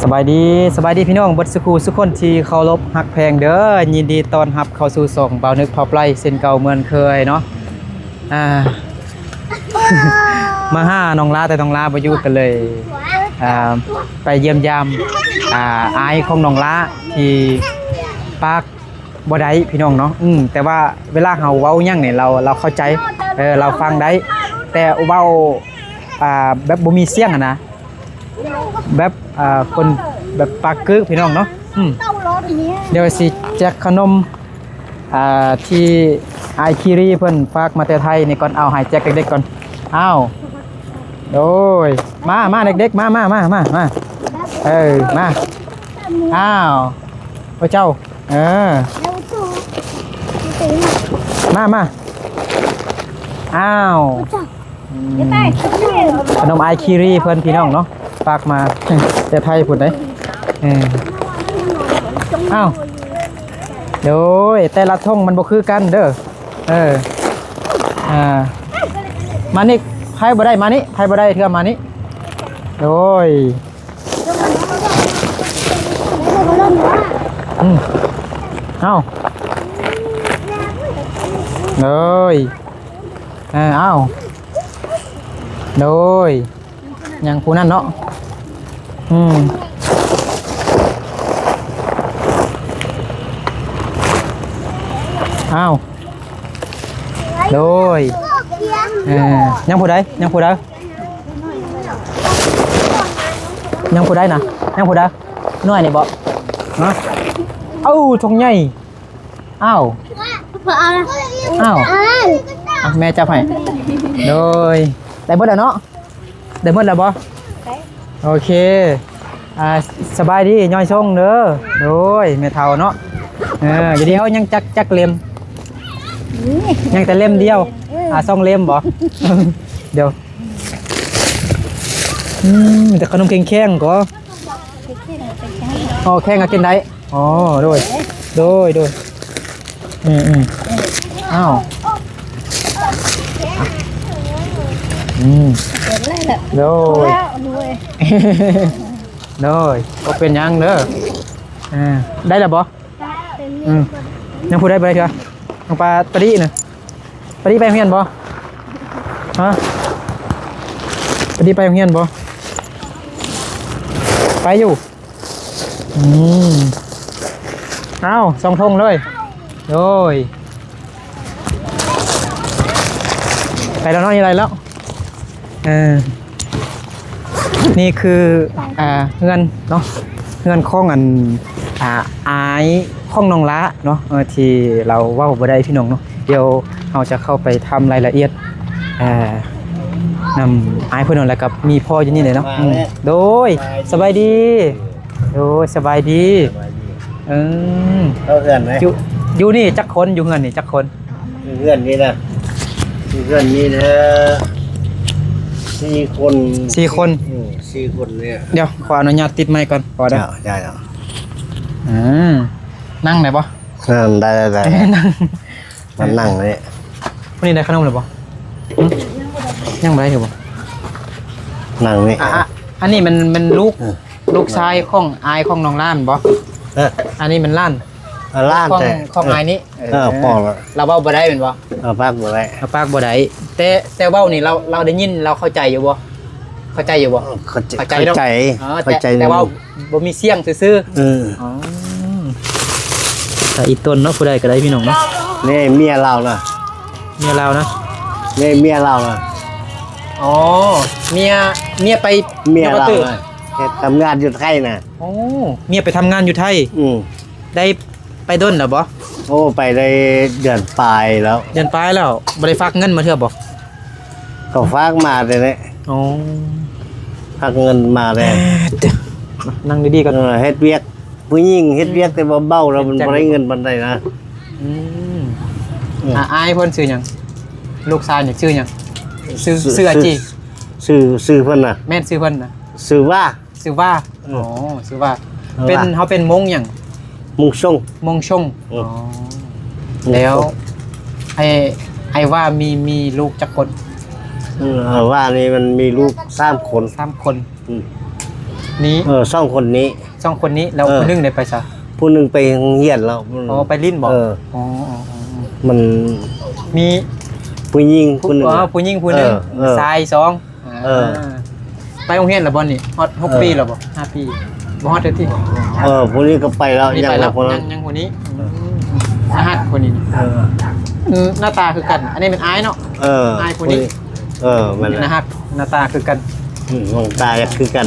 ສະບາຍດີ ສະບາຍດີພີ່ນ້ອງເບິດສູ່ຄູ່ສູ່ຄົນທີ່ເຄົາລົບຮັກແພງເດີ. ຍິນດີຕ້ອນຮັບເຂົ້າສູ່ຊ່ອງບ່າວນຶກພາໄປເຊັ່ນເກົ່າເໝືອນເຄີຍເນາະ. ອ່າ ມາຫານ້ອງຫຼ້າ ແຕ່ນ້ອງຫຼ້າບໍ່ຢູ່ ກໍເລີຍ ອ່າ ໄປຢ້ຽມຢາມ ອ່າ ອ້າຍຂອງນ້ອງຫຼ້າທີ່ປາກ ບໍ່ໄດ້ພີ່ນ້ອງເນາະ. ອືມ ແຕ່ວ່າເວລາເຮົາເວົ້າຫຍັງນີ້ ລາວ ລາວເຂົ້າໃຈ ເອີ ລາວຟັງໄດ້ ແຕ່ເວົ້າ ອ່າ ແບບບໍ່ມີສຽງຫັ້ນນະ ແບບ ອ່າ ຄົນແບບປາກກຶກພີ່ນ້ອງເນາະ. ອືມ ດຽວຊິແຈກຂະໜົມ ອ່າ ທີ່ອ້າຍຄີຣີເພິ່ນຝາກມາແຕ່ໄທນີ້ກ່ອນ. ເອົາ ໃຫ້ແຈກເດັກໆກ່ອນ. ເອົາ ໂດຍ ມາ ມາເດັກໆ ມາ ມາ ມາ ມາ ເອີ ມາ. ອ້າວ ພະເຈົ້າ ເອີ ມາ ມາ. ອ້າວ ອືມ ຂະໜົມອ້າຍຄີຣີເພິ່ນພີ່ນ້ອງເນາະ ຝາກມາແຕ່ໄທພຸ້ນເດ້. ເອີ ອ້າວ ໂດຍ ແຕ່ລະຖົງມັນບໍ່ຄືກັນເດີ. ເອີ ອ່າ ມານີ້ ໃຜບໍ່ໄດ້ ມານີ້ ໃຜບໍ່ໄດ້ເທື່ອ ມານີ້. ໂດຍ ອືມ ເອົາ ໂດຍ ເອີ ເອົາ ໂດຍ ຍັງຜູ້ນັ້ນເນາະ. ອືມ ເອົາ ໂດຍ ເອີ ຍັງຜູ້ໃດ ຍັງຜູ້ໃດ ຍັງຜູ້ໃດນະ ຍັງຜູ້ໃດ ນ້ອຍນີ້ບໍ? ຮະ ເອົາ ຖົງໃຫຍ່. ອ້າວ ບໍ່ເອົານະ ອ້າວ ອ່ະ ແມ່ຈັບໃຫ້. ໂດຍ ໄດ້ເບິດແລ້ວເນາະ ໄດ້ເບິດແລ້ວບໍ? ໂອເຄ ອ່າ ສະບາຍດີ ຍ້ອຍຊົງເດີ. ໂດຍ ແມ່ເຖົ້າເນາະ. ເອີ ດຽວນີ້ເຮົາຍັງຈັກ ຈັກເຫຼັ້ມ? ຍັງແຕ່ເຫຼັ້ມດຽວ. ອ່າ ສອງເຫຼັ້ມບໍ? ດຽວ ອືມ ແຕ່ຂະໜົມແຂງໆກໍ ອໍ ແຂງກໍກິນໄດ້. ອໍ ໂດຍ ໂດຍ ໂດຍ ອືມ ອືມ ອ້າວ ອືມ ໂດຍ ໂດຍ ບໍ່ເປັນຫຍັງເດີ. ອ່າ ໄດ້ແລ້ວບໍ່? ອືມ ຍັງຜູ້ໃດບໍ່ໄດ້ເທື່ອ ນ້ອງປາ ປາດີນະ. ປາດີໄປໂຮງຮຽນບໍ່? ຮະ? ປາດີໄປໂຮງຮຽນບໍ່? ໄປຢູ່. ອືມ ເອົາ ສອງຖົງເລີຍ. ໂອ້ຍ ໄປແລ້ວເນາະ ໄດ້ແລ້ວ. ເອີ ນີ້ຄື ອ່າ ເຮືອນເນາະ ເຮືອນຂອງອັນ ອ່າ ອ້າຍຂອງນ້ອງຫຼ້າເນາະ ເອີ ທີ່ລາວເວົ້າບໍ່ໄດ້ພີ່ນ້ອງເນາະ. ດຽວເຮົາຈະເຂົ້າໄປຖາມລາຍລະອຽດ ເອີ ນຳອ້າຍເພິ່ນເນາະ ແລ້ວກໍມີພໍ່ຢູ່ນີ້ເລີຍເນາະ. ອືມ ໂດຍ ສະບາຍດີ. ໂດຍ ສະບາຍດີ. ສະບາຍດີ. ເອີ ເຂົ້າເຮືອນໄດ້. ຢູ່ ຢູ່ນີ້ຈັກຄົນ? ຢູ່ເຮືອນນີ້ຈັກຄົນ? ເຮືອນນີ້ນະ ເຮືອນນີ້ນະ ສີ່ຄົນ. ສີ່ຄົນ. ອືມ ສີ່ຄົນນີ້. ດຽວ ຂໍອະນຸຍາດຕິດໄມກ່ອນ ຂໍເດີ. ເຈົ້າ ເຈົ້າ ເຈົ້າ. ອືມ ນັ່ງໄດ້ບໍ່? ນັ່ງໄດ້ ໄດ້ ໄດ້. ນັ່ງ ມານັ່ງນີ້. ມື້ນີ້ໄດ້ຂະໜົມແລ້ວບໍ່? ຫຶ? ຍັງບໍ່ໄດ້ຖືບໍ່? ນັ່ງນີ້. ອ່ະ ອ່ະ ອັນນີ້ມັນ ມັນລູກ ເອີ ລູກຊາຍຂອງອ້າຍຂອງນ້ອງຫຼ້ານບໍ່? ເອີ ອັນນີ້ມັນຫຼານ ເອີ ຫຼານ ຂອງ ແຕ່ ຂອງອ້າຍນີ້. ເອີ ເອີ ພໍລະ ລາວເວົ້າບໍ່ໄດ້ແມ່ນບໍ່? ເອີ ປາກບໍ່ໄດ້ ລາວປາກບໍ່ໄດ້ ແຕ່ ແຕ່ເວົ້ານີ້ລາວ ລາວໄດ້ຍິນ ລາວເຂົ້າໃຈຢູ່ບໍ່? ເຂົ້າໃຈຢູ່ບໍ່? ເອີ ເຂົ້າໃຈ ເຂົ້າໃຈເນາະ. ເອີ ແຕ່ ເຂົ້າໃຈ ແຕ່ເວົ້າບໍ່ມີສຽງຊື່ໆ. ເອີ ອໍ ຕາອີຕົນເນາະ ຜູ້ໃດກໍໄດ້ພີ່ນ້ອງເນາະ. ນີ້ເມຍລາວນະ ເມຍລາວນະ ນີ້ເມຍລາວນະ. ອໍ ເມຍ ເມຍໄປ ເມຍລາວນະ ເຮັດ ທຳງານຢູ່ໄທນະ. ໂອ້ ເມຍໄປທຳງານຢູ່ໄທ. ອືມ ໄດ້ໄປດົນແລ້ວບໍ່? ໂອ້ ໄປໄດ້ເດືອນປາຍແລ້ວ. ເດືອນປາຍແລ້ວ ບໍ່ໄດ້ຝາກເງິນມາເທື່ອບໍ່? ກໍຝາກມາແຕ່ແຫຼະ. ອໍ ຝາກເງິນມາແຕ່ ນັ່ງດີໆກ່ອນ. ເອີ ເຮັດວຽກ ຜູ້ຍິງເຮັດວຽກແຕ່ເບົາໆ ແລ້ວມັນບໍ່ໄດ້ເງິນປານໃດນະ. ອືມ ອືມ ອ່າ ອ້າຍເພິ່ນຊື່ຫຍັງ? ລູກຊາຍນີ້ຊື່ຫຍັງ? ຊື່ ຊື່ ຊື່ອາຈີ ຊື່ ຊື່ເພິ່ນນະ. ແມ່ນ ຊື່ເພິ່ນນະ ຊື່ວ່າ ຊື່ວ່າ. ເອີ ອໍ ຊື່ວ່າ ເອີ ເປັນ ວ່າ ເຮົາເປັນມົງຫຍັງ? ມົງຊົງ ມົງຊົງ. ເອີ ອໍ ມົງຊົງ. ແລ້ວ ອ້າຍ ອ້າຍວ່າມີ ມີລູກຈັກຄົນ? ເອີ ວ່ານີ້ມັນມີລູກສາມຄົນ. ສາມຄົນ. ອືມ ແ ນີ້ ເອີ ສອງຄົນນີ້ ສອງຄົນນີ້ ແລ້ວ ເອີ ຜູ້ໜຶ່ງໄດ້ໄປໃສ? ຜູ້ໜຶ່ງໄປໂຮງຮຽນແລ້ວ. ອໍ ໄປຫຼິ້ນບໍ? ເອີ ອໍ ມັນມີຜູ້ຍິງຜູ້ໜຶ່ງ ຜູ້ຍິງຜູ້ໜຶ່ງ ເອີ ຊາຍສອງ. ເອີ ໄປໂຮງຮຽນແລ້ວບໍ່ນີ້? ຮອດຫົກ ເອີ ປີແລ້ວບໍ່? ຫ້າ ປີ ບໍ່ຮອດເທື່ອຕິ? ເອີ ຜູ້ນີ້ກໍໄປແລ້ວ ຍັງ ຍັງຜູ້ນີ້ ອືມ ນາຮັກຜູ້ນີ້. ເອີ ອືມ ໜ້າຕາຄືກັນ. ອັນນີ້ແມ່ນອ້າຍເນາະ? ເອີ ອ້າຍຜູ້ນີ້. ເອີ ແມ່ນ ໜ້າຮັກ ໜ້າຕາຄືກັນ. ອືມ ໜ້າຕາຄືກັນ.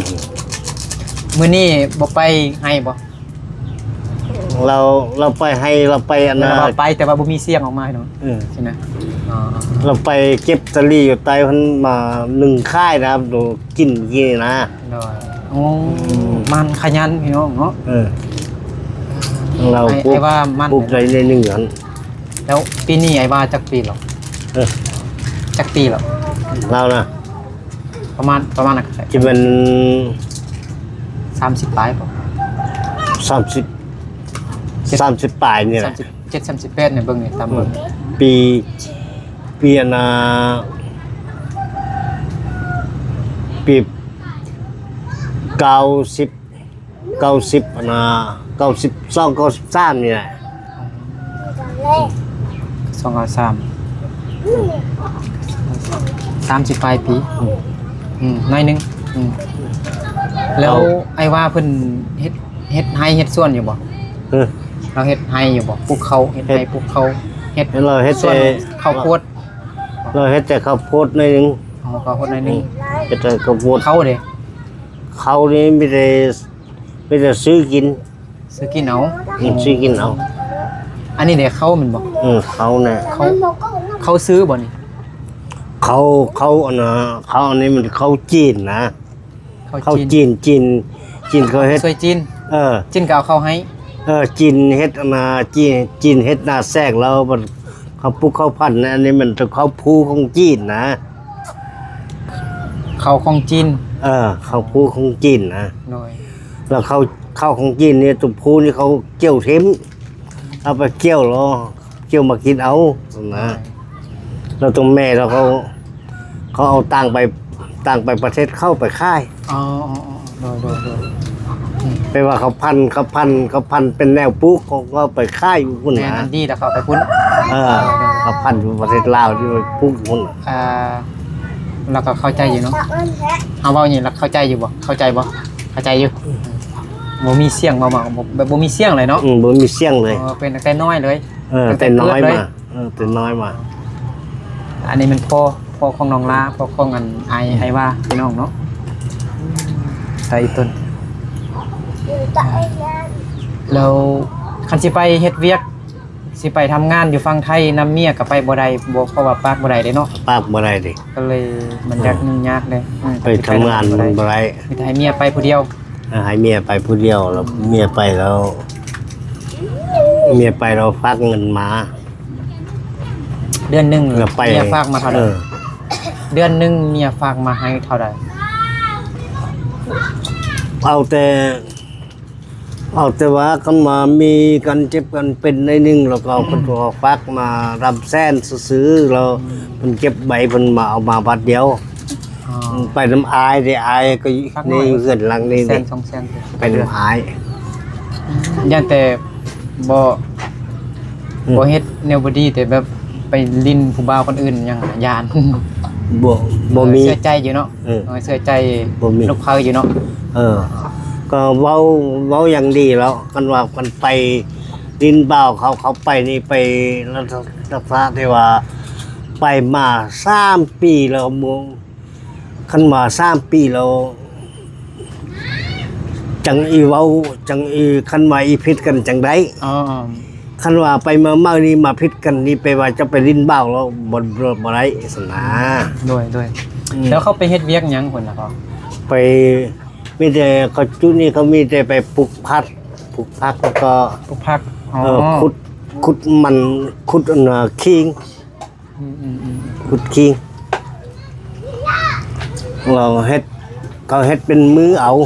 ມື້ນີ້ບໍ່ໄປໄຮ່ບໍ່? ລາວ ລາວໄປໄຮ່ ລາວໄປອັນນ່າ ແຕ່ວ່າໄປ ແຕ່ວ່າບໍ່ມີສຽງອອກມາເນາະ. ເອີ ຊີ້ນະ. ອໍ ລາວໄປເກັບສາລີຢູ່ໃຕ້ພຸ້ນ ມາໜຶ້ງຂາຍນະ ໂດ ກິນກີ້ນະ. ໂດຍ. ໂອ້ ອືມ ມັນຂະຫຍັນພີ່ນ້ອງເນາະ. ເອີ ລາວ ອ້າຍ ປູກ ອ້າຍວ່າມັນປູກໄດ້ໜ້ອຍໜຶ່ງຫັ້ນ. ແລ້ວປີນີ້ອ້າຍວ່າຈັກປີແລ້ວ? ເອີ ຈັກປີແລ້ວ? ລາວນະ ປະມານ ປະມານນັ້ນ ຊິແມ່ນສາມສິບປາຍບໍ່? ສາມສິບ ເຈັດ ສາມສິບປາຍນີ້ແຫຼະ ສາມສິບເຈັດ ສາມສິບແປດນີ້ ເບິ່ງນີ້ ຕາມເບິ່ງ ອືມ ປີ ປີອັນນ່າ ປີເກົ້າສິບ ເກົ້າສິບອັນນ່າ ເກົ້າສິບສອງ ເກົ້າສິບສາມນີ້ແຫຼະ. ສອງພັນສາມ ສາມສິບປາຍປີ. ອືມ ອືມ ໜ້ອຍໜຶ່ງ. ອືມ ແລ້ວ ເອົາ ອ້າຍວ່າເພິ່ນເຮັດ ເຮັດໄຮ່ເຮັດສວນຢູ່ບໍ່? ເອີ ລາວເຮັດໄຮ່ຢູ່ບໍ່? ປູກເຂົ້າ ເຮັດໄຮ່ ເຮັດ ປູກເຂົ້າ ເຮັດ ລາວເຮັດແຕ່ ສວນເຂົ້າໂພດ. ລາວເຮັດແຕ່ເຂົ້າໂພດໜ້ອຍໜຶ່ງ. ອໍ ເຂົ້າໂພດໜ້ອຍໜຶ່ງ. ອືມ ເຮັດແຕ່ເຂົ້າໂພດ. ເຂົ້າເດ? ເຂົ້ານີ້ມີແຕ່ ມີແຕ່ຊື້ກິນ ຊື້ກິນເອົາ. ອືມ ຊື້ກິນເອົາ. ອັນນີ້ເດ ເຂົ້າແມ່ນບໍ່? ເອີ ເຂົ້ານະ. ເຂົ້າ ເຂົ້າຊື້ບໍ່ນີ້? ເຂົ້າ ເຂົ້າອັນນ່າ ເຂົ້າອັນນີ້ມັນເຂົ້າຈີນນະ. ເຂົ້າ ເຂົ້າຈີນ ຈີນ ຈີນ ຈີນເຂົາເຮັດ ຊ່ວຍຈີນ. ເອີ ຈີນກໍເອົາເຂົ້າໃຫ້. ເອີ ຈີນເຮັດອັນນ່າ ຈີນ ຈີນເຮັດນາແຊກ ແລ້ວມັນເຂົາປູກເຂົ້າພັນນະ. ອັນນີ້ມັນເຂົ້າພູຂອງຈີນນະ. ເຂົ້າຂອງຈີນ. ເອີ ເຂົ້າພູຂອງຈີນນະ. ໂດຍ. ແລ້ວເຂົ້າ ເຂົ້າຂອງຈີນນີ້ ຕົວພູນີ້ເຂົາກ່ຽວຖິ້ມ ເອົາໄປກ່ຽວແລ້ວ ກ່ຽວມາກິນເອົານະ. ໂດຍ. ແລ້ວຕົວແມ່ລາວເຂົາ ເຂົາເອົາຕ່າງໄປ ຕ່າງໄປປະເທດເຂົາໄປຂາຍ. ອໍ ອໍ ອໍ ໂດຍ ໂດຍ ໂດຍ ໂດຍ. ອືມ ແປວ່າເຂົາພັນ ເຂົາພັນ ເຂົາພັນເປັນແນວປູກ ເຂົາກໍໄປຂາຍຢູ່ພຸ້ນນະ. ແມ່ນ ອັນດີແລ້ວເຂົາເອົາໄປພຸ້ນ. ເອີ ເຂົາພັນຢູ່ປະເທດລາວ ທີ່ໄປປູກຢູ່ພຸ້ນ. ອ່າ ລາວກໍເຂົ້າໃຈຢູ່ເນາະ ເຮົາເວົ້ານີ້ລາວເຂົ້າໃຈຢູ່ບໍ່? ເຂົ້າໃຈບໍ່? ເຂົ້າໃຈຢູ່. ອືມ ບໍ່ມີສຽງເວົ້າມາ ແບບບໍ່ມີສຽງເລີຍເນາະ. ອືມ ບໍ່ມີສຽງເລີຍ. ອໍ ເປັນຕັ້ງແຕ່ນ້ອຍເລີຍ. ເອີ ຕັ້ງແຕ່ ແຕ່ນ້ອຍມາ ເອີ ແຕ່ນ້ອຍມາ. ອັນນີ້ແມ່ນພໍ່ ພໍ່ຂອງນ້ອງລາ ພໍ່ຂອງອັນ ອ້າຍ ອ້າຍວ່າ ພີ່ນ້ອງເນາະ ໄທຕົນ. ແລ້ວຄັນຊິໄປເຮັດວຽກ ຊິໄປທຳງານຢູ່ຝັ່ງໄທນຳເມຍກໍໄປບໍ່ໄດ້ບໍ່? ເພາະວ່າປາກບໍ່ໄດ້ເດ້ເນາະ. ປາກບໍ່ໄດ້ເດ້ ກໍເລີຍມັນ ເອີ ຍາກ ຫຍຸ້ງຍາກເດ້. ເອີ ໄປທຳງານມັນບໍ່ໄດ້ ມີແຕ່ໃຫ້ເມຍໄປຜູ້ດຽວ. ເອີ ໃຫ້ເມຍໄປຜູ້ດຽວ ແລ້ວເມຍໄປແລ້ວ ເມຍໄປແລ້ວຝາກເງິນມາ. ເດືອນໜຶ່ງ ແລ້ວໄປ ເມຍຝາກມາເທົ່າໃດ? ເອີ ເດືອນໜຶ່ງເມຍຝາກມາໃຫ້ເທົ່າໃດ? ເອົາແຕ່ ເອົາແຕ່ວ່າຄັນວ່າມີການເຈັບການເປັນໜ້ອຍໜຶ່ງ ແລ້ວກໍເພິ່ນກໍຝາກມານັບແສນຊື່ໆ ແລ້ວເພິ່ນເກັບໄວ້ ເພິ່ນມາເອົາມາບາດດຽວ. ອໍ ໄປນຳອ້າຍເດ້ ອ້າຍກໍຢູ່ ຝາກມາ ໃນເຮືອນຫຼັງນີ້ ແສນ ເດ້ ສອງແສນ ໄປນຳອ້າຍ. ຢ້ານແຕ່ບໍ່ ອືມ ບໍ່ເຮັດແນວບໍ່ດີ ແຕ່ແບບໄປຫຼິ້ນຜູ້ບ່າວຄົນອື່ນຫຍັງ ຢ້ານ. ບໍ່ ບໍ່ມີ ເອີ ເຊື່ອໃຈຢູ່ເນາະ. ເອີ ເອີ ເຊື່ອໃຈ ບໍ່ມີ ລູກເຂົາຢູ່ເນາະ. ເອີ ກໍເວົ້າ ເວົ້າຢ່າງດີແລ້ວ ຄັນວ່າມັນໄປຫຼິ້ນບ່າວເຂົາ ເຂົາໄປນີ້ໄປລັກສະນະທີ່ວ່າໄປມາສາມປີແລ້ວ ບໍ່ ຄັນວ່າສາມປີແລ້ວ ຈັ່ງອີເວົ້າ ຈັ່ງອີ ຄັນວ່າອີຜິດກັນຈັ່ງໃດ. ອໍ ຄັນວ່າໄປມາເມົານີ້ມາຜິດກັນນີ້ ແປວ່າຈະໄປຫຼິ້ນບ່າວແລ້ວ ບໍ່ ບໍ່ ບໍ່ໄດ້ຊັ້ນນາ. ໂດຍ ໂດຍ. ອືມ ແລ້ວເຂົາໄປເຮັດວຽກຫຍັງພຸ້ນນະພໍ່? ໄປ ມີແຕ່ເຂົາຈຸນີ້ ເຂົາມີແຕ່ໄປປູກຜັກ ປູກຜັກ ແລ້ວກໍ ປູກຜັກ. ອໍ ເອີ ຂຸດ ຂຸດມັນ ຂຸດອັນນ່າ ຂີງ. ອືມໆໆ ຂຸດຂີງ ເຮົາເຮັດ ເຂົາເຮັດເປັນມື້ເອົາ.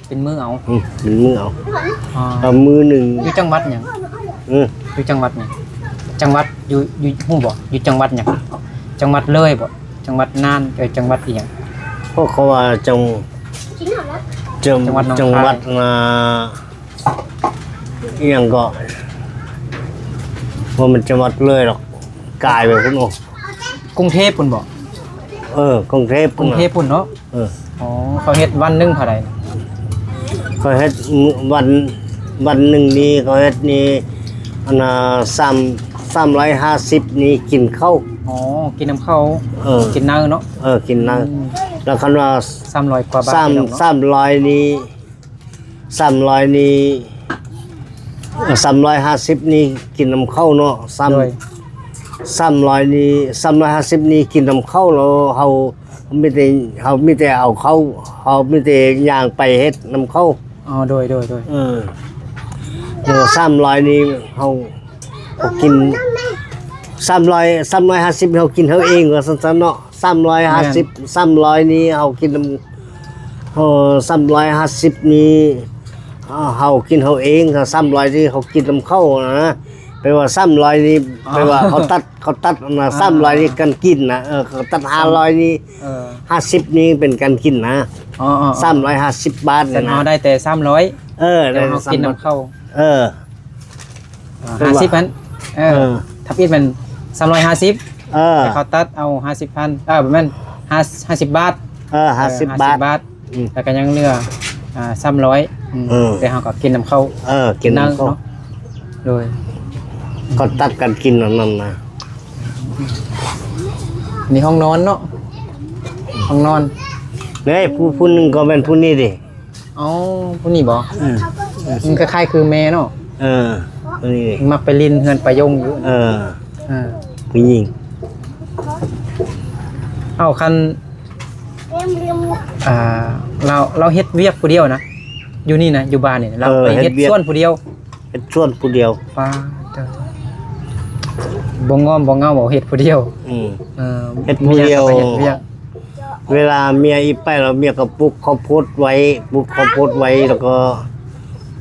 ເປັນມື້ເອົາ. ອືມ ເປັນມື້ເອົາ. ອໍ ເອົາມື້ໜຶ່ງ. ຢູ່ຈັງຫວັດຫຍັງ? ອືມ ຢູ່ຈັງຫວັດຫຍັງ? ຈັງຫວັດຢູ່ ຢູ່ ຮູ້ບໍ່? ຢູ່ຈັງຫວັດຫຍັງ? ຈັງຫວັດເລີຍບໍ່? ຈັງຫວັດນ່ານ ເອີ ຈັງຫວັດອີ່ຫຍັງ? ເພາະເຂົາວ່າຈັງ ຈັງ ຈັງ ຈັງຫວັດໜອງຄາຍ ຈັງຫວັດ ອ່າ ອີ່ຫຍັງເກາະ ບໍ່ແມ່ນຈັງຫວັດເລີຍດອກ ກາຍໄປພຸ້ນ. ໂອ້ ກຸງເທບພຸ້ນບໍ? ເອີ ກຸງເທບ ກຸງເທບພຸ້ນເນາະ. ເອີ ອໍ ເຂົາເຮັດວັນໜຶ່ງເທົ່າໃດ? ເຂົາເຮັດວັນ ວັນໜຶ່ງນີ້ເຂົາເຮັດນີ້ ອັນນ່າ ສາມ ສາມຮ້ອຍຫ້າສິບນີ້ກິນເຂົ້າ. ອໍ ກິນນຳເຂົ້າ. ເອີ ກິນເນົ່າເນາະ. ເອີ ກິນເນົ່າ. ອືມ ແລ້ວຄັນວ່າ ສາມຮ້ອຍກວ່າບາດ ສາມ ເນາະ ສາມຮ້ອຍນີ້ ສາມຮ້ອຍນີ້ ສາມຮ້ອຍຫ້າສິບນີ້ກິນນຳເຂົ້າເນາະ. ສາມ ໂດຍ ສາມຮ້ອຍນີ້ ສາມຮ້ອຍຫ້າສິບນີ້ກິນນຳເຂົ້າ ແລ້ວເຮົາມີແຕ່ ເຮົາມີແຕ່ເອົາເຂົ້າ ເຮົາມີແຕ່ຍ່າງໄປເຮັດນຳເຂົາ. ອໍ ໂດຍ ໂດຍ ໂດຍ. ເອີ ແລ້ວສາມຮ້ອຍນີ້ເຮົາ ເຮົາກິນ ສາມຮ້ອຍ ສາມຮ້ອຍຫ້າສິບເຮົາກິນເຮົາເອງ ວ່າຊັ້ນໆເນາະ. ສາມຮ້ອຍຫ້າສິບ ແມ່ນ ສາມຮ້ອຍນີ້ເຮົາກິນນຳ ເອີ ສາມຮ້ອຍຫ້າສິບນີ້ ເຮົາ ເຮົາກິນເຮົາເອງ. ສາມຮ້ອຍນີ້ເຮົາກິນນຳເຂົານະ ແປວ່າສາມຮ້ອຍນີ້ ອໍ ແປວ່າເຂົາຕັດ ເຂົາຕັດນະ. ອ່າ ສາມຮ້ອຍນີ້ການກິນນະ. ເອີ ເຂົາຕັດຫ້າຮ້ອຍນີ້ ເອີ ຫ້າສິບນີ້ເປັນການກິນນະ. ອໍໆໆ ສາມຮ້ອຍຫ້າສິບບາດນີ້ນະ. ເຮົາໄດ້ແຕ່ສາມຮ້ອຍ ເອີ ແຕ່ເຮົາກິນນຳເຂົາ. ເອີ ອ່າ ຫ້າສິບພັນ. ເອີ ເອີ ທຳອິດແມ່ນສາມຮ້ອຍຫ້າສິບ. ເອີ ແຕ່ເຂົາຕັດເອົາຫ້າສິບພັນ ເອີ ບໍ່ແມ່ນ ຫ້າ ຫ້າສິບບາດ. ເອີ ເອີ ຫ້າສິບບາດ ຫ້າສິບບາດ. ອືມ ແລ້ວກໍຍັງເຫຼືອ ອ່າ ສາມຮ້ອຍ. ອືມ ເອີ ແຕ່ເຮົາກໍກິນນຳເຂົາ. ເອີ ກິນນຳເຂົາ ເນາະ. ໂດຍ ເຂົາຕັດກັນກິນອັນນັ້ນນະ. ມີຫ້ອງນອນເນາະ ຫ້ອງນອນ. ເດ້ ຜູ້ ຜູ້ໜຶ່ງກໍແມ່ນຜູ້ນີ້ເດ້. ອໍ ຜູ້ນີ້ບໍ? ເອີ ມັນຄ້າຍໆຄືແມ່ເນາະ. ເອີ ຜູ້ນີ້ ມັກໄປຫຼິ້ນເຮືອນປາຍົງຢູ່. ເອີ ເອີ ຜູ້ຍິງ. ເອົາ ຄັນ ອ່າ ລາວ ລາວເຮັດວຽກຜູ້ດຽວນະ ຢູ່ນີ້ນະ ຢູ່ບ້ານນີ້ນະ ລາວ ເອີ ໄປເຮັດ ເຮັດວຽກ ສວນຜູ້ດຽວ. ເຮັດສວນຜູ້ດຽວ. ປ້າດ ບໍ່ງອມບໍ່ເຫງົາ ເຮັດຜູ້ດຽວ. ອືມ ເອີ ເຮັດຜູ້ດຽວ ເມຍກໍໄປເຮັດວຽກ. ເວລາເມຍອີ່ໄປແລ້ວ ເມຍກໍປູກເຂົ້າໂພດໄວ້ ປູກເຂົ້າໂພດໄວ້ ແລ້ວກໍ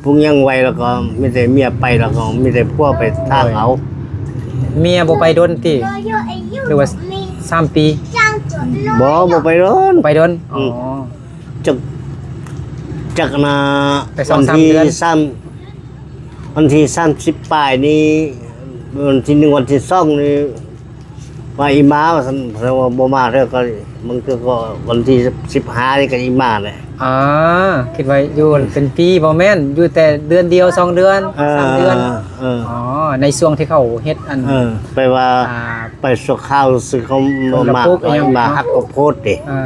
ປູກຫຍັງໄວ້ ແລ້ວກໍມີແຕ່ເມຍໄປ ແລ້ວກໍມີແຕ່ຜົວໄປຖາກເອົາ. ໂດຍ ເມຍບໍ່ໄປດົນຕິ ຫຼືວ່າສາມປີ? ບໍ່ ບໍ່ໄປດົນ ໄປດົນ. ອືມ ອໍ ຈັກ ຈັກນະ ໄປສອງສາມເດືອນ ວັນທີສາມ ວັນທີສາມສິບປາຍນີ້ ວັນທີໜຶ່ງ ວັນທີສອງນີ້ ວ່າອີ່ມາວ່າຊັ້ນ ແຕ່ວ່າບໍ່ມາເທື່ອກໍ ບາງເທື່ອກໍວັນທີສິບຫ້ານີ້ກໍອີ່ມາແຫຼະ. ອາ ຄິດວ່າຢູ່ເປັນປີ ບໍ່ແມ່ນ ຢູ່ແຕ່ເດືອນດຽວ ສອງເດືອນ ເອີ ສາມເດືອນ. ເອີ ອໍ ໃນຊ່ວງທີ່ເຂົາເຮັດອັນ ເອີ ແປວ່າ ອ່າ ໄປຊົ່ວຄາວຊື່ ເຂົາມາ ມາຫັກເຂົ້າໂພດເດ້. ເອີ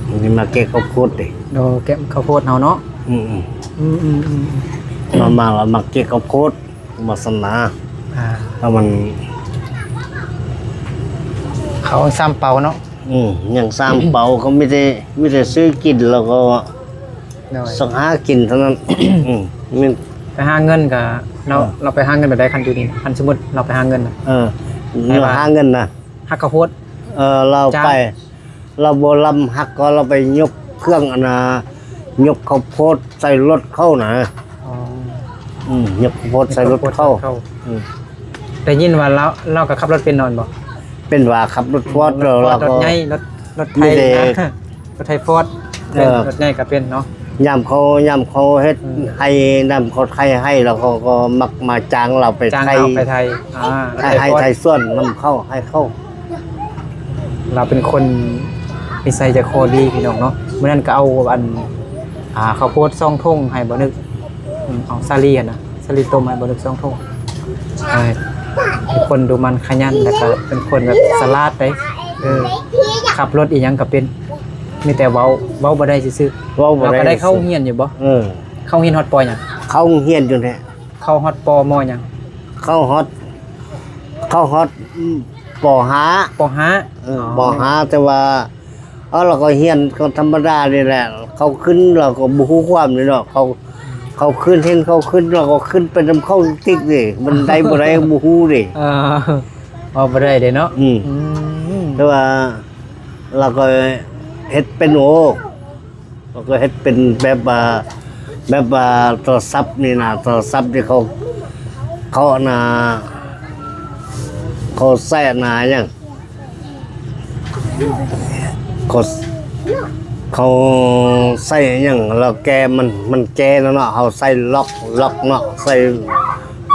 ເອີ ນີ້ມາເກັບເຂົ້າໂພດເດ້. ໂດ ເກັບເຂົ້າໂພດເຮົາເນາະ. ອືມໆ ອືມໆ ມາ ມາ ມາເກັບເຂົ້າໂພດ ວາສະໜາ. ອ່າ ແລ້ວມັນ ເຂົາສາມເປົາເນາະ. ອືມ ຍັງສາມເປົາ ເຂົາມີແຕ່ ມີແຕ່ຊື້ກິນ ແລ້ວກໍ ໂດຍ ຊອກຫາກິນເທົ່ານັ້ນ. ອືມ ແມ່ນ ໄປຫາເງິນກະ ລາວ ເອີ ລາວໄປຫາເງິນແບບໃດ ຄັນຢູ່ນີ້ ຄັນສົມມຸດລາວໄປຫາເງິນນະ? ເອີ ໄປວ່າ ລາວຫາເງິນນະ ຫັກເຂົ້າໂພດ. ເອີ ລາວໄປ ເຈົ້າ ລາວບໍ່ລຳຫັກ ກໍລາວໄປຍົກເຄື່ອງ ອັນນ່າ ຍົກເຂົ້າໂພດໃສ່ລົດເຂົານະ. ອໍ ອືມ ຍົກເຂົ້າໂພດໃສ່ລົດເຂົາ. ຍົກເຂົ້າໂພດໃສ່ລົດເຂົາ. ອືມ ໄດ້ຍິນວ່າລາວ ລາວກໍຂັບລົດເປັນນອນບໍ? ເປັນວ່າຂັບລົດຟອດ ອືມ ລົດຟອດ ແລ້ວ ລົດໃຫຍ່ ລົດ ລົດໄຖ ມີແຕ່ນະ ລົດໄຖຟອດ. ເປັນ ເອີ ລົດໃຫຍ່ກໍເປັນເນາະ. ຍາມເຂົາ ຍາມເຂົາເຮັດ ອືມ ໄຮ່ ຍາມເຂົາໄຖໄຮ່ ແລ້ວເຂົາກໍມັກມາຈ້າງລາວໄປ ຈ້າງ ໄຖ ລາວໄປໄຖ. ອ່າ ໄຖ ໄຖຟອດ ໄຖສວນນຳເຂົາ ໃຫ້ເຂົາ. ລາວເປັນຄົນນິໄສໃຈຄໍດີພີ່ນ້ອງເນາະ. ມື້ນັ້ນກໍເອົາອັນ ອ່າ ເຂົ້າໂພດສອງຖົງໃຫ້ບ່າວນຶກ. ອືມ ເອົາສາລີຫັ້ນນະ ສາລີຕົ້ມໃຫ້ບ່າວນຶກສອງຖົງ. ເອີ ເປັນຄົນດຸໝັ່ນຂະຫຍັນ ແລ້ວກໍເປັນຄົນແບບສະຫຼາດເດ້. ເອີ ຂັບລົດອີ່ຫຍັງກໍເປັນ ມີແຕ່ເວົ້າ ເວົ້າບໍ່ໄດ້ຊື່ໆ. ເວົ້າບໍ່ໄດ້ ແລ້ວກໍໄດ້ເຂົ້າໂຮງຮຽນຢູ່ບໍ່? ເອີ ເຂົ້າໂຮງຮຽນຮອດ ປ.ຫຍັງ? ເຂົ້າໂຮງຮຽນຢູ່ແທ້. ເຂົ້າຮອດ ປ.ມໍຫຍັງ? ເຂົ້າຮອດ ເຂົ້າຮອດ ປ.ຫ້າ ປ.ຫ້າ. ເອີ ອໍ ປ.ຫ້າ ແຕ່ວ່າ ເອົາ ລາວກໍຮຽນກໍທຳມະດານີ້ແຫຼະ. ເຂົາຂຶ້ນ ລາວກໍບໍ່ຮູ້ຄວາມນີ້ເນາະ. ເຂົາ ເຂົາຂຶ້ນ ເຫັນເຂົາຂຶ້ນ ລາວກໍຂຶ້ນໄປນຳເຂົາຕິກເດ້. ມັນໄດ້ບໍ່ໄດ້ບໍ່ຮູ້ເດ້. ເອີ ເວົ້າບໍ່ໄດ້ເດ້ເນາະ. ອືມ ອືມ ແຕ່ວ່າລາວກໍເຮັດເປັນ ໂອ້ ເຂົາກໍເຮັດເປັນແບບວ່າ ແບບວ່າໂທລະສັບນີ້ນະ ໂທລະສັບທີ່ເຂົາ ເຂົາອັນນ່າ ເຂົາໃຊ້ອັນນ່າຫຍັງ ເຂົາ ເຂົາໃສ່ຫຍັງ ລາວແກ້ ມັນ ມັນແກ້ແລ້ວເນາະ ເຮົາໃສ່ລັອກ ລັອກເນາະ ໃສ່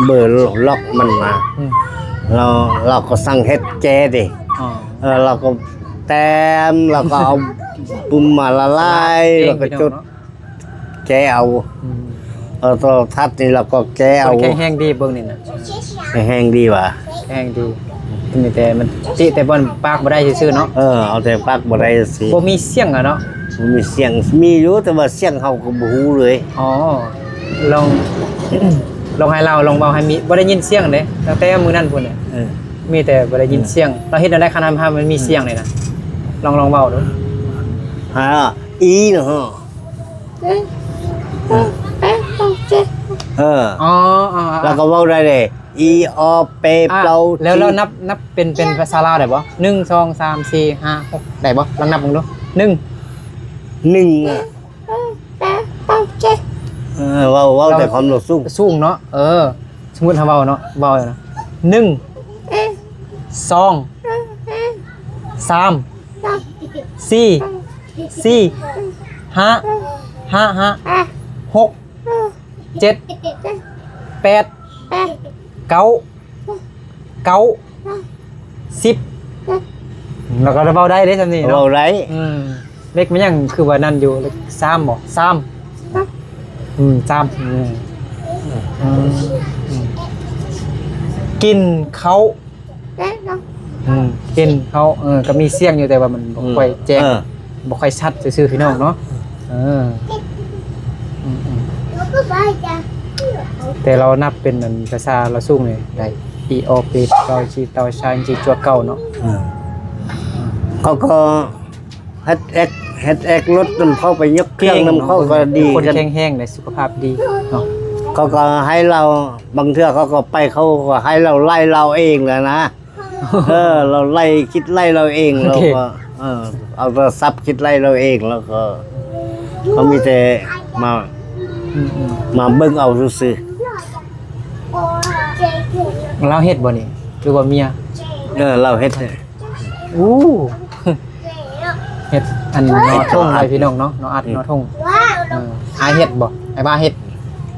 ເບີລັອກມັນນະ ອືມ ລາວ ລາວກໍສັ່ງເຮັດແກ້ເດ້ ອໍ ເອີ ລາວກໍແຕ້ມ ລາວກໍເອົາປຶ້ມມາລະລາຍ ລະລາຍ ລາວກໍຈຸດ ແກ້ເອົາ ອືມ ເອີ ໂທລະທັດນີ້ລາວກໍແກ້ເອົາ ແຂງແຮງດີເບິ່ງນີ້ນະ ແຂງແຮງດີຫວາ ແຮງດີ ມີແຕ່ມັນຕິແຕ່ບ່ອນປາກບໍ່ໄດ້ຊື່ໆເນາະ ເອີ ເອົາແຕ່ປາກບໍ່ໄດ້ຊື່ ບໍ່ມີສຽງອະເນາະ ບໍ່ມີສຽງ ມີຢູ່ ແຕ່ວ່າສຽງເຮົາກໍບໍ່ຮູ້ເລີຍ ອໍ ລອງ ລອງໃຫ້ລາວລອງເວົ້າໃຫ້ມີ ບໍ່ໄດ້ຍິນສຽງເດ້ ຕັ້ງແຕ່ມື້ນັ້ນພຸ້ນ ເອີ ມີແຕ່ບໍ່ໄດ້ຍິນສຽງ ອືມ ລາວເຮັດແນວໃດຄັນຫ້າມ ຫ້າມມັນມີສຽງນີ້ນະ ອືມ ລອງ ລອງເວົ້າດູ ຫາ ອີເນາະ ເອີ ເອີ ເອີ ເອີ ເອີ ອໍ ອໍ ອໍ ແລ້ວກໍເວົ້າໄດ້ເດ້ ອີ ອໍ ເປ ອ່າ ເປົາ ແລ້ວ ຈີ ແລ້ວນັບ ນັບເປັນ ເປັນພາສາລາວໄດ້ບໍ່? ໜຶ່ງ ສອງ ສາມ ສີ່ ຫ້າ ຫົກ ໄດ້ບໍ່? ລອງນັບເບິ່ງດູ ໜຶ່ງ ໜຶ່ງ ເອີ ເວົ້າ ເວົ້າແຕ່ຄວາມລາວສູງ ສູງເນາະ ເອີ ສົມມຸດເຮົາເວົ້າເນາະ ເວົ້າເນາະ ໜຶ່ງ ເອີ ສອງ ເອີ ສາມ ສາມ ສີ່ ສີ່ ຫ້າ ຫ້າ ຫ້າ ຫົກ ເຈັດ ແປດ ເກົ້າ ເກົ້າ ສິບ ແລ້ວກໍເວົ້າໄດ້ເດ້ຊ່ຳນີ້ເນາະ ເວົ້າໄດ້ ອືມ ເລກແມ່ນຫຍັງຄືວ່ານັ້ນຢູ່ ເລກສາມບໍ? ສາມ ອືມ ສາມ ອືມ ອືມ ກິນເຂົ້າ ອືມ ເຫັນເຂົາ ເອີ ກໍມີສຽງຢູ່ ແຕ່ວ່າມັນບໍ່ ອືມ ຄ່ອຍແຈ້ງ ເອີ ບໍ່ຄ່ອຍຊັດຊື່ໆ ພີ່ນ້ອງເນາະ ເອີ ອືມ ອືມ ແຕ່ລາວນັບເປັນອັນພາສາລາວສູງນີ້ໄດ້ ອີ ອໍ ເປ ເປົາ ຈີ ເຕົາ ຊາງ ຈີ ຈົວ ເກົ້າ ເນາະ ເອີ ເຂົາກໍເຮັດແອກ ເຮັດແອກລົດນຳເຂົາ ໄປຍົກເຄື່ອງນຳເຂົາ ເກັ່ງເນາະ ກໍດີ ຄົນແຂງແຮງເດ້ ສຸຂະພາບດີເນາະ ເຂົາກໍໃຫ້ລາວ ບາງເທື່ອເຂົາກໍໄປ ເຂົາກໍໃຫ້ລາວໄລ່ລາວເອງແຫຼະນະ ເອີ ລາວໄລ່ ຄິດໄລ່ລາວເອງ ລາວກໍ ເອີ ເອົາໂທລະສັບຄິດໄລ່ລາວເອງ ແລ້ວກໍ ເຂົາມີແຕ່ມາ ອືມໆ ມາເບິ່ງເອົາຊື່ໆ ລາວເຮັດບໍ່ນີ້ ຫຼືວ່າເມຍ? ເອີ ລາວເຮັດ ໂອ້ ເຮັດອັນໜໍ່ທົ່ງໄວ້ພີ່ນ້ອງເນາະ ໜໍ່ອັດ ອືມ ໜໍ່ທົ່ງ ເອີ ອ້າຍເຮັດບໍ່? ອ້າຍວ່າເຮັດ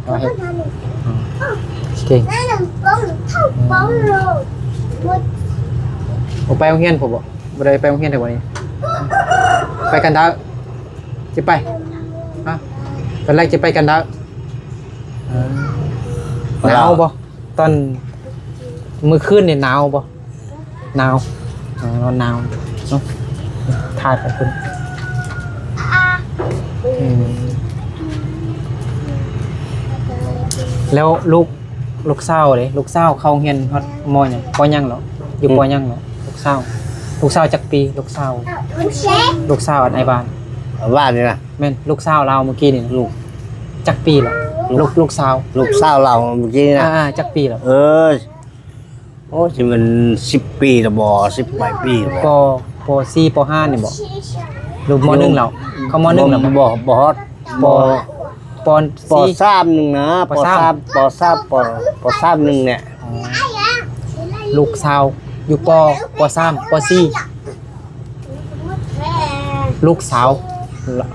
ອ້າຍວ່າເຮັດ ເກັ່ງ ບໍ່ໄປໂຮງຮຽນພຸ້ນບໍ່? ບໍ່ໄດ້ໄປໂຮງຮຽນແທ້ບໍ່ນີ້? ໄປກັນດາ ຊິໄປ ຮະ ຕອນແລກຊິໄປກັນດາ ເອີ ໜາວບໍ່? ຕອນມື້ຄືນນີ້ໜາວບໍ່? ໜາວ ເອີ ນອນໜາວເນາະ ຖ່າຍໄປພຸ້ນ ອືມ ແລ້ວລູກ ລູກສາວເດ ລູກສາວເຂົ້າໂຮງຮຽນຮອດ ມໍ ຫຍັງ ປໍ ຫຍັງແລ້ວ ຢູ່ ອືມ ປໍ ຫຍັງແລ້ວ ລູກສາວ ລູກສາວຈັກປີ? ລູກສາວ ລູກສາວອັນອ້າຍບ້ານ ບ້ານນີ້ນະ ແມ່ນ ລູກສາວລາວມື້ກີ້ນີ້ນະ ລູກ ຈັກປີແລ້ວ? ລູກ ລູກ ລູກສາວ ລູກສາວລາວມື້ກີ້ນີ້ນະ ອ່າໆ ຈັກປີແລ້ວ? ເອີ ໂອ້ ຊິແມ່ນສິບປີແລ້ວບໍ? ສິບປາຍປີແລ້ວ ປໍ ປໍສີ່ ປໍຫ້ານີ້ບໍ? ຫຼື ມໍໜຶ່ງແລ້ວ? ເຂົ້າມໍໜຶ່ງແລ້ວບໍ? ບໍ່ ບໍ່ຮອດ ປໍ ປໍສີ່ ປໍສາມໜຶ່ງນະ ປໍສາມ ປໍສາມ ປໍ ປໍສາມໜຶ່ງແຫຼະ ອໍ ລູກສາວຢູ່ ປໍ ປໍສາມ ປໍສີ່ ລູກສາວ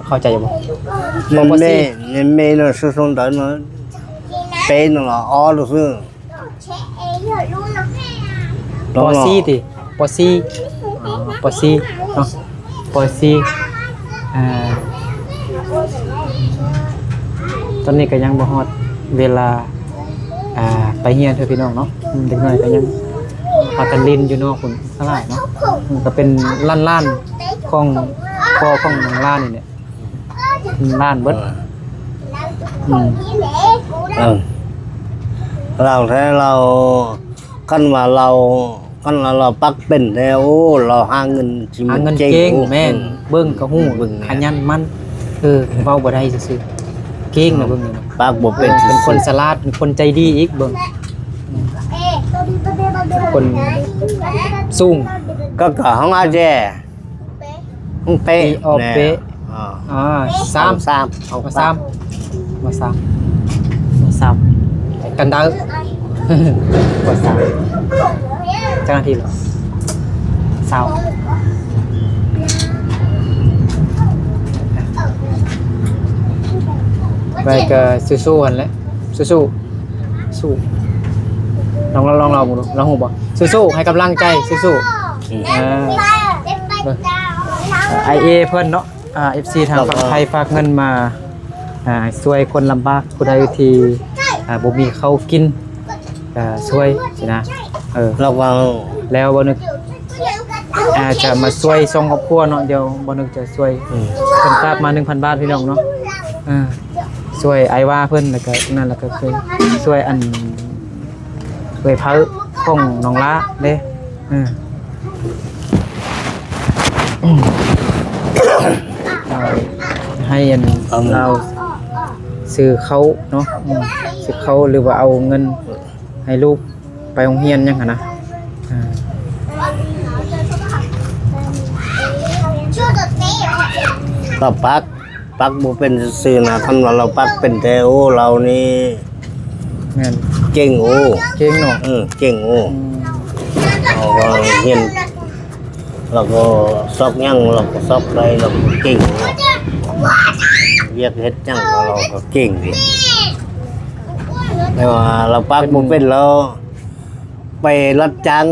ເຂົ້າໃຈຢູ່ບໍ່? ແມ່ນ ປໍສີ່ ແມ່ນ ແມ່ນເນາະ ສຸສົງດອນເນາະ ເປັນເນາະ ອໍ ລູກຊື່ ປໍສີ່ຕິ ປໍສີ່ ອໍ ປໍສີ່ເນາະ ປໍສີ່ ອ່າ ຕອນນີ້ກໍຍັງບໍ່ຮອດເວລາ ອ່າ ໄປຮຽນເທື່ອພີ່ນ້ອງເນາະ ເດັກນ້ອຍກໍຍັງພາກັນຫຼິ້ນຢູ່ນອກພຸ້ນຫຼາຍເນາະ ກໍເປັນຫຼານໆຂອງພໍ່ຂອງນ້ອງຫຼານນີ້ແຫຼະ ລ້ານເບິດ ເອີ ອືມ ເອີ ລາວແທ້ລາວ ຄັນວ່າລາວ ຄັນວ່າລາວປັກເປັນແທ້ ໂອ້ ລາວຫາເງິນຊິ ຫາເງິນເກັ່ງ ເກັ່ງ ໂອ້ ແມ່ນ ເບິ່ງກໍຮູ້ ເບິ່ງ ຂະຫຍັນໝັ່ນ ເອີ ເວົ້າບໍ່ໄດ້ຊື່ໆ ເກັ່ງນະ ເບິ່ງນີ້ນະ ປາກບໍ່ເປັນ ເອີ ເປັນຄົນສະຫຼາດ ເປັນຄົນໃຈດີອີກ ເບິ່ງ ເປັນຄົນສູງ ກໍ ກໍຂອງອາແຈ ເປະ ເປະ ອີ ອໍ ເປະ ແນ່ ອໍ ອ່າ ສາມ ສາມ ເອົາ ສາມ ມາສາມ ມາສາມ ກັນດາວ ມາສາມ ເຈົ້າໜ້າທີ່ເນາະ ຊາວ ອ່າ ໄປກໍສູ້ໆຫັ້ນແຫຼະ ສູ້ໆ ສູ້ ລອງ ລອງ ລອງເວົ້າເບິ່ງດູ ລອງຮູ້ບໍ່? ສູ້ໆ ໃຫ້ກຳລັງໃຈ ສູ້ໆ ອືມ ເອີ ອ້າຍເອເພິ່ນເນາະ ອ່າ ເອັຟຊີທາງຝັ່ງໄທຝາກເງິນມາ ອ່າ ຊ່ວຍຄົນລຳບາກ ຜູ້ໃດທີ່ ອ່າ ບໍ່ມີເຂົ້າກິນ ກໍຊ່ວຍຊີ້ນະ ເອີ ລະຫວ່າງ ແລ້ວບໍ່ນຶກ ອາດຈະມາຊ່ວຍສອງຄອບຄົວເນາະ ດຽວບໍ່ນຶກຈະຊ່ວຍ ອືມ ເພິ່ນຝາກມາໜຶ່ງພັນບາດພີ່ນ້ອງເນາະ ເອີ ຊ່ວຍອ້າຍວ່າເພິ່ນ ແລ້ວກໍນັ້ນ ແລ້ວກໍຄືຊ່ວຍອັນ ເອື້ອຍເພີຂອງນ້ອງຫຼ້າເດ້ ເອີ ໃຫ້ອັນລາວຊື້ເຂົ້າເນາະ ອືມ ຊື້ເຂົ້າ ຫຼືວ່າເອົາເງິນໃຫ້ລູກ ໄປໂຮງຮຽນຫຍັງຫັ້ນນະ ອ່າ ລາວປັກ ປັກບໍ່ເປັນຊື່ໆນະ ຄັນວ່າລາວປັກເປັນແທ້ ໂອ້ ລາວນີ້ ແມ່ນ ເກັ່ງ ໂອ້ ເກັ່ງເນາະ ເອີ ເກັ່ງ ໂອ້ ອືມ ເຮົາກໍຮຽນ ລາວກໍຊອກຫຍັງ ລາວກໍຊອກໄດ້ ລາວກໍເກັ່ງ ວຽກເຮັດຫຍັງລາວກໍເກັ່ງເດ ແຕ່ວ່າລາວປາກບໍ່ເປັນ ລາວໄປຮັບຈ້າງ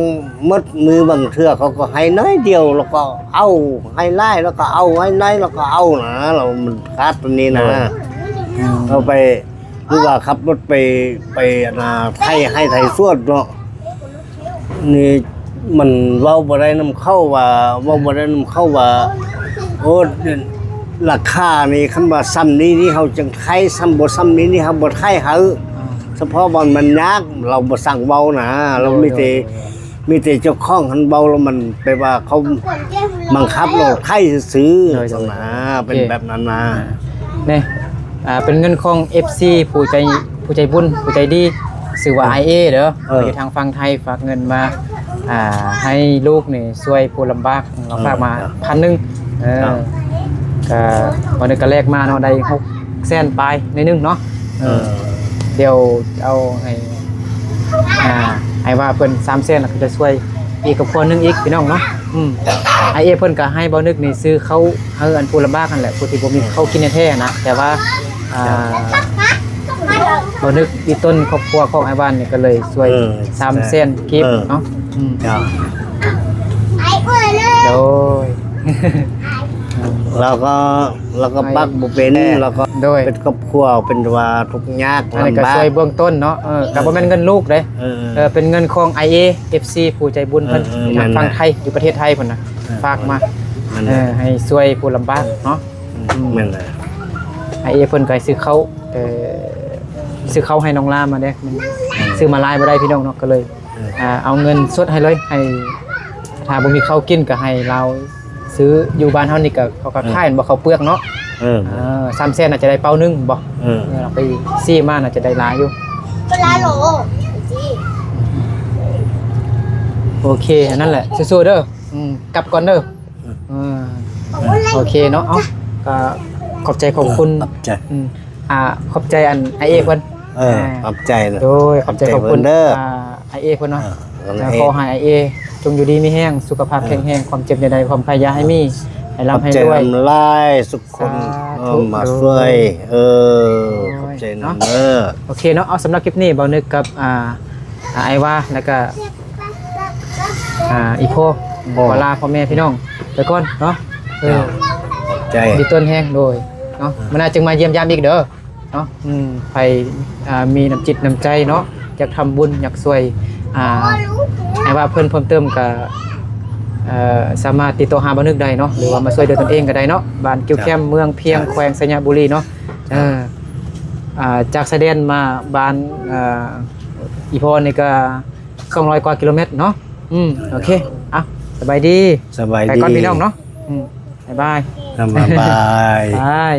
ໝົດມື້ ບາງເທື່ອເຂົາກໍໃຫ້ໜ້ອຍດຽວ ລາວກໍເອົາ ໃຫ້ຫຼາຍ ລາວກໍເອົາ ໃຫ້ໜ້ອຍ ລາວກໍເອົານະ ລາວມັນຂາດຕົວນີ້ນະ ລາວໄປ ຫຼືວ່າຂັບລົດໄປ ໄປອັນນ່າ ໄຖໄຮ່ໄຖສວນເນາະ ນີ້ມັນເວົ້າບໍ່ໄດ້ນຳເຂົາວ່າ ເວົ້າບໍ່ໄດ້ນຳເຂົາວ່າ ໂອ້ ລາຄານີ້ ຄັນວ່າຊ່ຳນີ້ນີ້ເຮົາຈຶ່ງໄຖ ຊ່ຳບໍ່ຊ່ຳນີ້ນີ້ເຮົາບໍ່ໄຖໃຫ້ ສະເພາະວ່າມັນຍາກ ລາວບໍ່ຊ່າງເວົ້ານະ ລາວມີແຕ່ ມີແຕ່ເຈົ້າຂອງຫັ້ນເວົ້າ ລາວມັນແປວ່າເຂົາບັງຄັບລາວໄຖຊື່ໆ ໂດຍ ນະ ເປັນແບບນັ້ນນະ ນີ້ ອ່າ ເປັນເງິນຂອງເອັຟຊີ ຜູ້ໃຈ ຜູ້ໃຈບຸນ ຜູ້ໃຈດີ ຊື່ວ່າອ້າຍເອເດີ ເອີ ຢູ່ທາງຝັ່ງໄທ ຝາກເງິນມາ ອ່າ ໃຫ້ລູກນີ້ຊ່ວຍຜູ້ລຳບາກ ເອີ ເຂົາຝາກມາພັນໜຶ່ງ ເອີ ກໍ ວັນນີ້ກໍແລກມາເນາະ ໄດ້ຫົກແສນປາຍໜ້ອຍໜຶ່ງເນາະ ເອີ ເອີ ດຽວເອົາໃຫ້ ອ່າ ອ້າຍວ່າເພິ່ນສາມແສນ ແລ້ວກໍຈະຊ່ວຍອີກຄອບຄົວໜຶ່ງອີກ ພີ່ນ້ອງເນາະ ອືມ ອ້າຍເອເພິ່ນກໍໃຫ້ບ່າວນຶກນີ້ຊື້ເຂົ້າໃຫ້ອັນຜູ້ລຳບາກຫັ້ນແຫຼະ ຜູ້ທີ່ບໍ່ມີເຂົ້າກິນແທ້ໆນະ ແຕ່ວ່າ ອ່າ ບ່າວນຶກອີ່ຕົນຄອບຄົວຂອງອ້າຍຫວານນີ້ກໍເລີຍຊ່ວຍ ເອີ ສາມແສນກີບ ເອີ ເນາະ ອືມ ໂດຍ ແລ້ວກໍ ແລ້ວກໍປັກບໍ່ເປັນ ແລ້ວກໍ ໂດຍ ເປັນຄອບຄົວເປັນວ່າທຸກຍາກ ອັນນີ້ກໍ ລຳບາກ ຊ່ວຍເບື້ອງຕົ້ນເນາະ ເອີ ເອີ ກໍບໍ່ແມ່ນເງິນລູກເດ້ ເອີ ເອີ ເປັນເງິນຂອງອ້າຍເອ ເອັຟຊີ ຜູ້ໃຈບຸນເພິ່ນ ເອີ ເອີ ທາງຝັ່ງໄທ ຢູ່ປະເທດໄທພຸ້ນນະ ເອີ ຝາກມາ ເອີ ໃຫ້ຊ່ວຍຜູ້ລຳບາກເນາະ ອືມ ອືມ ແມ່ນແຫຼະ ອ້າຍເອເພິ່ນກໍໃຫ້ຊື້ເຂົ້າ ເອີ ຊື້ເຂົ້າໃຫ້ນ້ອງລາມາເດ້ ຊື້ມາຫຼາຍບໍ່ໄດ້ພີ່ນ້ອງເນາະ ກໍເລີຍ ເອີ ອ່າ ເອົາເງິນສົດໃຫ້ເລີຍ ໃຫ້ ຖ້າບໍ່ມີເຂົ້າກິນກໍໃຫ້ລາວຊື້ ຢູ່ບ້ານເຮົານີ້ກໍເຂົາກໍຂາຍ ເອີ ບໍ່ ເຂົ້າເປືອກເນາະ ເອີ ເອີ ສາມແສນ ອາດຈະໄດ້ເປົາໜຶ່ງບໍ່ ເອີ ເອີ ເອົາໄປຊີ້ມາ ອາດຈະໄດ້ຫຼາຍຢູ່ ໂອເຄ ອັນນັ້ນແຫຼະ ສູ້ໆເດີ ອືມ ກັບກ່ອນເດີ ເອີ ເອີ ໂອເຄເນາະ ເອົາ ກໍຂອບໃຈຂອບຄຸນ ເອີ ຂອບໃຈ ອືມ ອ່າ ຂອບໃຈອັນອ້າຍເອເພິ່ນ ເອີ ອ່າ ຂອບໃຈ ໂດຍ ຂອບໃຈ ຂອບໃຈຂອບຄຸນເດີ ອ່າ ອ້າຍເອເພິ່ນເນາະ ເອີ ຂໍໃຫ້ອ້າຍເອຈົ່ງຢູ່ດີມີແຮງ ສຸຂະພາບແຂງແຮງ ຄວາມເຈັບຢ່າໄດ້ ຄວາມໄຂ້ຢ່າໃຫ້ມີ ໃຫ້ລ່ຳໃຫ້ລວຍ ຂອບໃຈຫຼາຍໆ ສຸກຄົນ ສາທຸ ເອີ ມາຊ່ວຍ ໂດຍ ເອີ ໂດຍ ຂອບໃຈນຳເດີ ໂອເຄເນາະ ເອົາ ສຳລັບຄລິບນີ້ ບ່າວນຶກກັບ ອ່າ ອ່າ ອ້າຍຫວາ ແລ້ວກະ ອ່າ ອີ່ພໍ່ ພໍ່ ຂໍລາພໍ່ແມ່ພີ່ນ້ອງໄປກ່ອນເນາະ ເອີ ຂອບໃຈ ດີຕົ້ນແຮງ ໂດຍ ເນາະ ເອີ ມື້ໜ້າຈຶ່ງມາຢ້ຽມຢາມອີກເດີ ເນາະ ອືມ ໃຜ ອ່າ ມີນ້ຳຈິດນ້ຳໃຈເນາະ ຢາກທຳບຸນ ຢາກຊ່ວຍ ອ່າ ໃຫ້ວ່າເພິ່ນເພີ່ມເຕີມກໍ ເອີ ສາມາດຕິດຕໍ່ຫາບ່າວນຶກໄດ້ເນາະ ຫຼືວ່າມາຊ່ວຍດ້ວຍຕົນເອງກໍໄດ້ເນາະ ບ້ານກິ້ວແຄມ ເມືອງພຽງ ແຂວງໄຊຍະບູລີເນາະ ເອີ ອ່າ ຈາກຊາຍແດນມາບ້ານ ເອີ ອີ່ພໍ່ນີ້ກໍ ສອງຮ້ອຍກວ່າກິໂລແມັດເນາະ ອືມ ໂອເຄ ເອົາ ສະບາຍດີ ສະບາຍດີ ໄປກ່ອນພີ່ນ້ອງເນາະ ອືມ ບາຍບາຍ ບາຍບາຍ ບາຍ.